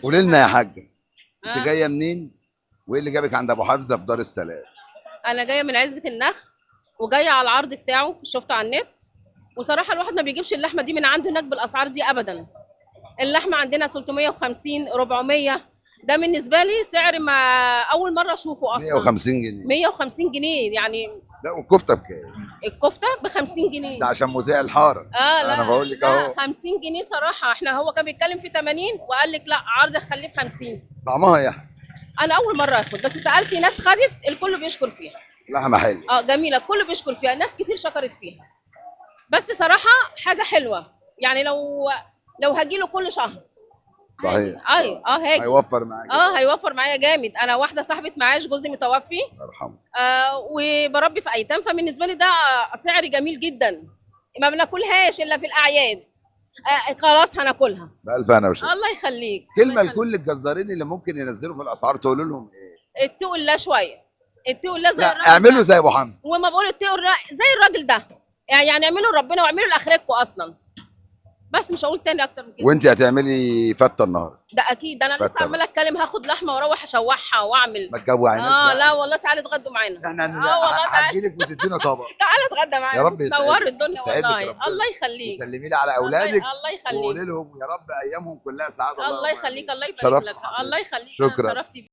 قولي لنا يا حاجة، انت آه. جاية منين وايه اللي جابك عند ابو حمزة في دار السلام؟ انا جاية من عزبه النخل وجاية على العرض بتاعه، شفته على النت، وصراحة الواحد ما بيجيبش اللحمة دي من عنده هناك بالاسعار دي ابدا. اللحمة عندنا 350 400، ده بالنسبة لي سعر ما اول مرة اشوفه اصلا. 150 جنيه. 150 جنيه يعني. لا والكفته بكام؟ الكفتة ب 50 جنيه. ده عشان مذيع الحارة. اه لا انا بقول لك لا، اهو. 50 جنيه صراحة. احنا هو كان بيتكلم في 80 وقال لك لا عرض خليه ب 50. طعمها يا انا اول مرة اخد، بس سالت ناس خدت، الكل بيشكر فيها. لحمه حلوة. اه جميله، الكل بيشكر فيها، ناس كتير شكرت فيها. بس صراحة حاجة حلوة يعني، لو هجيله كل شهر. صحيح. ايوه اه هاجي. هيوفر معاك. اه هيوفر معايا جامد. انا واحدة صاحبه معاش، جوزي متوفي. الله يرحمه. وبربي في ايتام، فبالنسبه لي ده سعر جميل جدا. ما بناكلهاش الا في الاعياد. خلاص هناكلها. بألف هنا وشفا. الله يخليك. كلمة الله يخليك. لكل الجزارين اللي ممكن ينزلوا في الاسعار تقول لهم ايه؟ اتقوا الله شوية، اتقوا الله زي لا الراجل اعملوا ده. زي ابو حمزة. وما بقول اتقوا زي الراجل ده يعني اعملوا لربنا واعملوا لاخرتكم اصلا. بس مش هقول تاني اكتر من كده. وانت هتعملي فته النهارده؟ ده اكيد، ده انا لسه فتة عماله اتكلم، هاخد لحمه واروح اشوحها واعمل. ما تجوعناش اه بقى. لا والله تعالى اتغدوا معانا. احنا اه والله تعالى. هنجيلك وتدينا طبق. تعالى اتغدى معانا. يا رب يسعدك. نوروا الدنيا يسعدك والله. ربنا. الله يخليك. وسلمي لي على اولادك. الله يخليك. وقولي لهم يا رب ايامهم كلها سعادة. الله يخليك، الله يبارك شرفت لك. حضرتك. الله يخليك. شكرا. شرفتي.